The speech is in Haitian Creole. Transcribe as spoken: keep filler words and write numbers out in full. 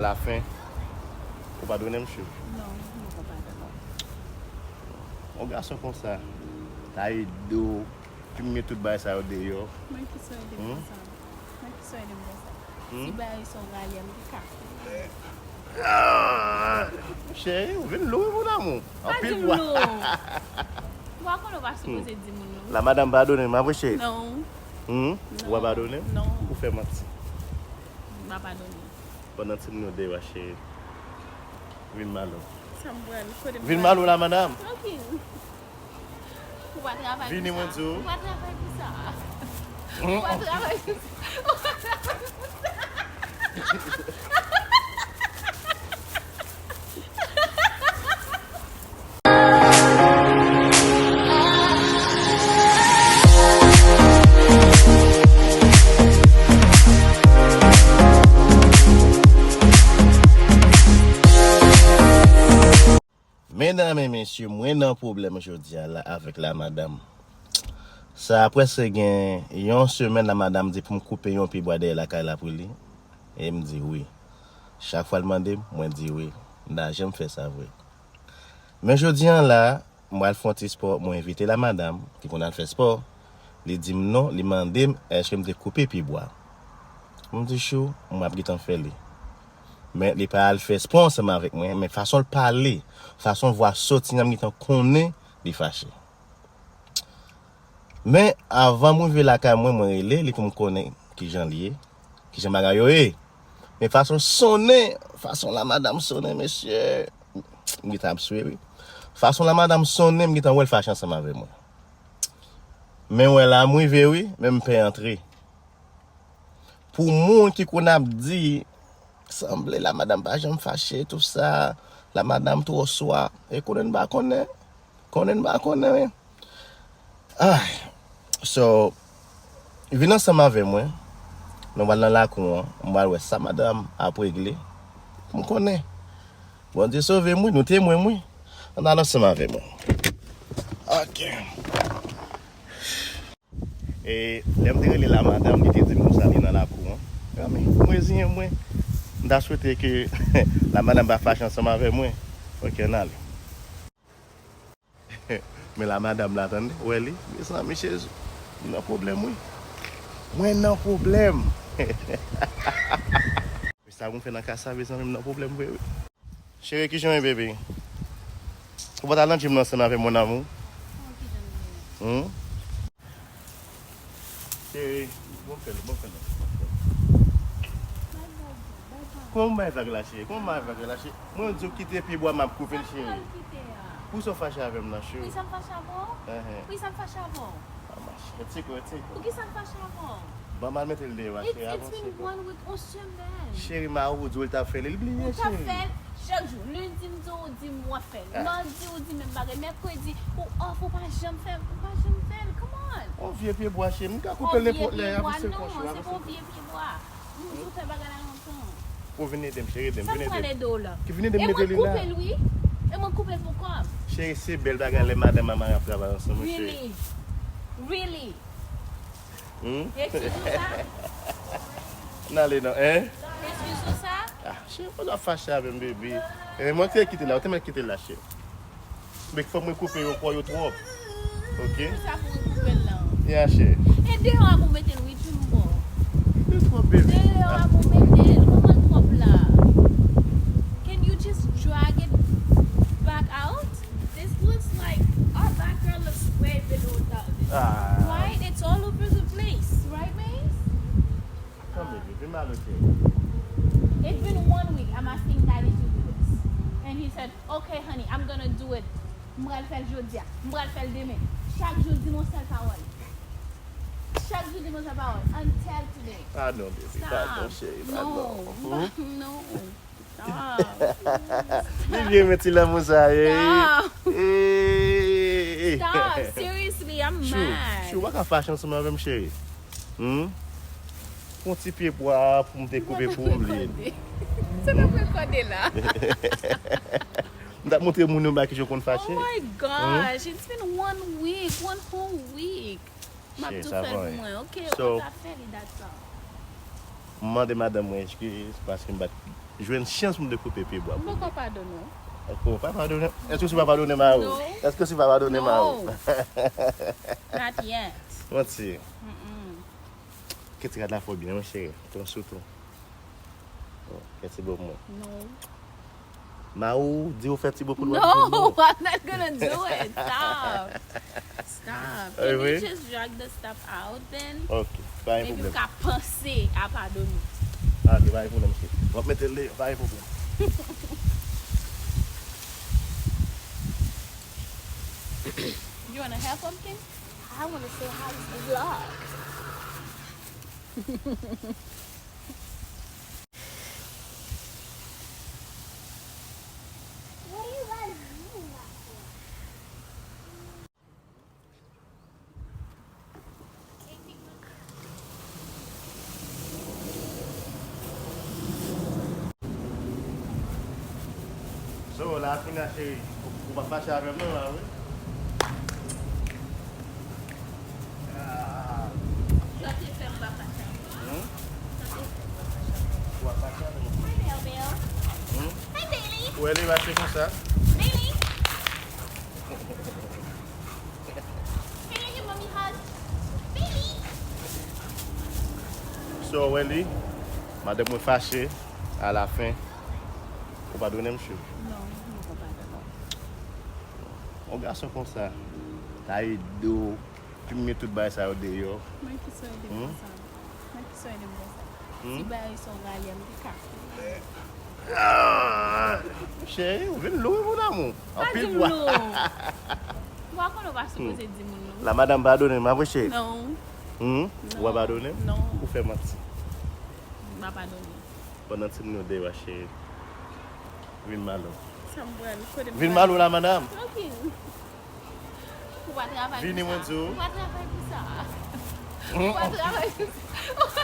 Lafen, ou padone m, chou? Non, m poko padone w. Yon gason konsa, ta ede w, filme tout bagay sa yo deyò. Mwen ki sa ede m konsa? Mwen ki sa ede m konsa? Si bagay sa w rale a, m te ka. Ah, cheri, ou vin lou wi, mon amour. Anpil bwa. Ou pa konnen w pa sipoze di moun non. La madam padone m, apre cheri. Non. Hmm? Ou pa padone m? Non. Ou fè manti. M pa padone. Pandan timoun yo deyò a, cheri. Vin malo. Sa m pral, kote m pral? Vin malo la, madam. Trankil. Ou pa travay pou sa. Vini, mwen di w. Ou pa travay pou sa. Ou pa travay pou sa. Ou pa travay pou sa. Medam e mesye, mwen nan pwoblèm jodi a la avèk la madanm. Sa prèske gen yon semèn la madanm di pou m koupe yon pye bwa dèyè lakay la pou li. E m di wi. Chak fwa l mande m, mwen di wi. M ta janm fè sa vre. Men jodi a la, m pral fè yon ti spò, mwen envite la madanm ki konn al fè spò. Li di m non, li mande m èske m te koupe pye bwa. M di chou, m ap gentan fè li. Men li pa al fè spò ansanm avèk mwen, men fason l pale, fason vwa soti an, m gentan konnen li fache. Men avan m rive lakay mwen, mwen rele li pou m konnen kijan l ye, kijan bagay yo ye. Men fason l sonnen, fason la madanm sonnen, mesye, m gentan ap swe wi. Fason la madanm sonnen, m gentan wè l fache ansanm avè mwen. Men wè la, m rive wi, men m pè antre. Pou moun ki konn ap di, sanble la madanm pa janm fache, tou sa, la madanm twò swa. E konnen n pa konnen. Konnen n pa konnen, wi. Ah, so, vin ansanm avè mwen. Nou pral nan lakou an. M pral wè sa madanm ap regle. M konnen. Bondye sove m, wi, nou temwen m, wi. Ann al ansanm avè mwen. Ok. E lè m te rele la madanm, li te di m konsa li nan lakou an. Granmi, m reziyen mwen. M ta swete ke la madanm pa fache ansanm avè mwen. Ok, ann ale. Men la madanm la, tande, wè li. Mezanmi, Jezi. M nan pwoblèm, wi. Mwen nan pwoblèm. Sa pou m fè nan ka sa, mezanmi, m nan pwoblèm vre, wi. Cheri, kijan w ye, baby? Ou pa t al nan gym nan ansanm avè m, mon amour? Hmm? Cheri, bon fè l, bon fè l. Kòman bay vag la, cheri? Kòman bay vag la, cheri? Mwen di w kite pye bwa m ap koupe l, cheri. Poukisa w fache avè m nan, cheri? Poukisa m fache avè w? Poukisa m fache avè w? Ah, ma chérie, ti kò, ti kò. Poukisa m fache avè w? Ban m al mete l deyò a, cheri, avanse. It's been one week, yon semèn. Cheri, mari w di w li t ap fè l, li bliye, cheri. Ou t ap fè l chak jou. Lendi m di w, ou di m w ap fè l. Madi ou di menm bagay. Mèkredi ou off, ou pa janm fè, ou pa janm fè l. Come on. On vye pye bwa, cheri, m ka koupe l nenpòt lè, avanse kò, cheri, avanse kò. On vye pye bwa, se pa on vye pye bwa. M di w fè bagay la lontan. Ou vin ede m, cheri, ede m, vin ede m. Sa m pral ede w la? Ki vin ede m mete li la. E mwen koupe l, wi. E mwen koupe l pou kò m. Cheri, se bèl bagay lè madanm ak mari ap travay ansanm, wi, cheri. Really? Really? Hmm? Eskiz ou sa? N ale non, hein? Eskiz ou sa? Ah, cheri, ou ap fache avè m, baby. E mwen ki te kite l la, ou te mèt kite l la, cheri. Men fò mwen koupe yo, fò yo twòp. Ok? Pou sa pou mwen koupe l la. Ya, cheri. E deyò a pou mete l, wi, Jumbo. Li twòp, baby. Deyò a pou mete l. Kòman l twòp la? Can you just drag it back out? This looks like our backyard looks way bigger without this. Ah. Right? It's all over the place. Right, Mace? Come, baby. Vin mal, ok? It's been one week I'm asking Daddy to do this. And he said, "Okay, honey, I'm gonna do it." M pral fè l jodi a. M pral fè l demen. Chak jou l di m yon sèl pawòl. Chak jou l di m yon sèl pawòl. Until today. Padon, baby. Padon, cheri. Padon. No. No. Stop. Li byen met ti lanmou sa, eh. Stop. Eh, eh. Stop. Seriously, I'm mad. Chou, chou, ou pa ka fache ansanm avè m, cheri. Hmm? Pran ti pye bwa pou m te koupe pou m li. Se pa pou rekòde la. M t ap montre moun yo ba kijan w konn fache. Oh my gosh, it's been one week, one whole week. M ap tou fè l pou mwen, ok? M ap fè li dat sa. M mande madanm mwen eskiz paske m pa t Jwenn chans pou m te koupe pye bwa pou li. M poko padone w. Èske w pa padone? Èske w si pa padone Mawo? Non. Èske w si pa padone Mawo? Non. Not yet. Manti. Kèt ti rad la fò byen, wi, cheri. Pran sou tou. Kèt ti bò mwen. Non. Mawo di ou fè ti bò pou l wè. No, I'm not gonna do it. Stop. Stop. Can you just drag the stuff out then? Ok, pa gen pwoblèm. Epi m ka panse a padone. Ok, pa gen pwoblèm, cheri. M ap mete l deyò, pa gen pwoblèm. You wanna have pumpkin? I wanna say hi to the vlog. So, la fini a, cheri. Ou, ou pa fache avè m non la, wi. Ah. Sa te fè m pa fache avè w. Hmm? Sa te fè m pa fache avè w. Ou pa fache avè m. Hi, Belle Belle. Hmm? Hi, Bailey. Ou wè li mache konsa? Bailey. Can you give mommy hug? Bailey. So, ou wè li, madanm mwen fache, alafen, ou padone m, chou? Non, m poko padone w. Yon gason konsa, ta ede w, pimen tout bagay sa yo deyò. Mwen ki sa ede m konsa. Mwen ki sa ede m konsa. Hmm? Si bagay sa w rale a, m te ka. Ah, cheri, ou vin lou, wi, mon amour. Anpil bwa. Pa di m lou. Bwa konnen w pa sipoze di moun lou. La madam padone m, apre cheri. Non. Hmm? Non. Ou pa padone m? Non. Ou fè manti. M pa padone. Pandan ti moun yo deyò, cheri. Vin malo. Sa m pral, kote m pral? Vin malo la, madam. Trankil. Ou pa travay pou sa. Vini, mwen di w. Ou pa travay pou sa. Ou pa travay pou sa.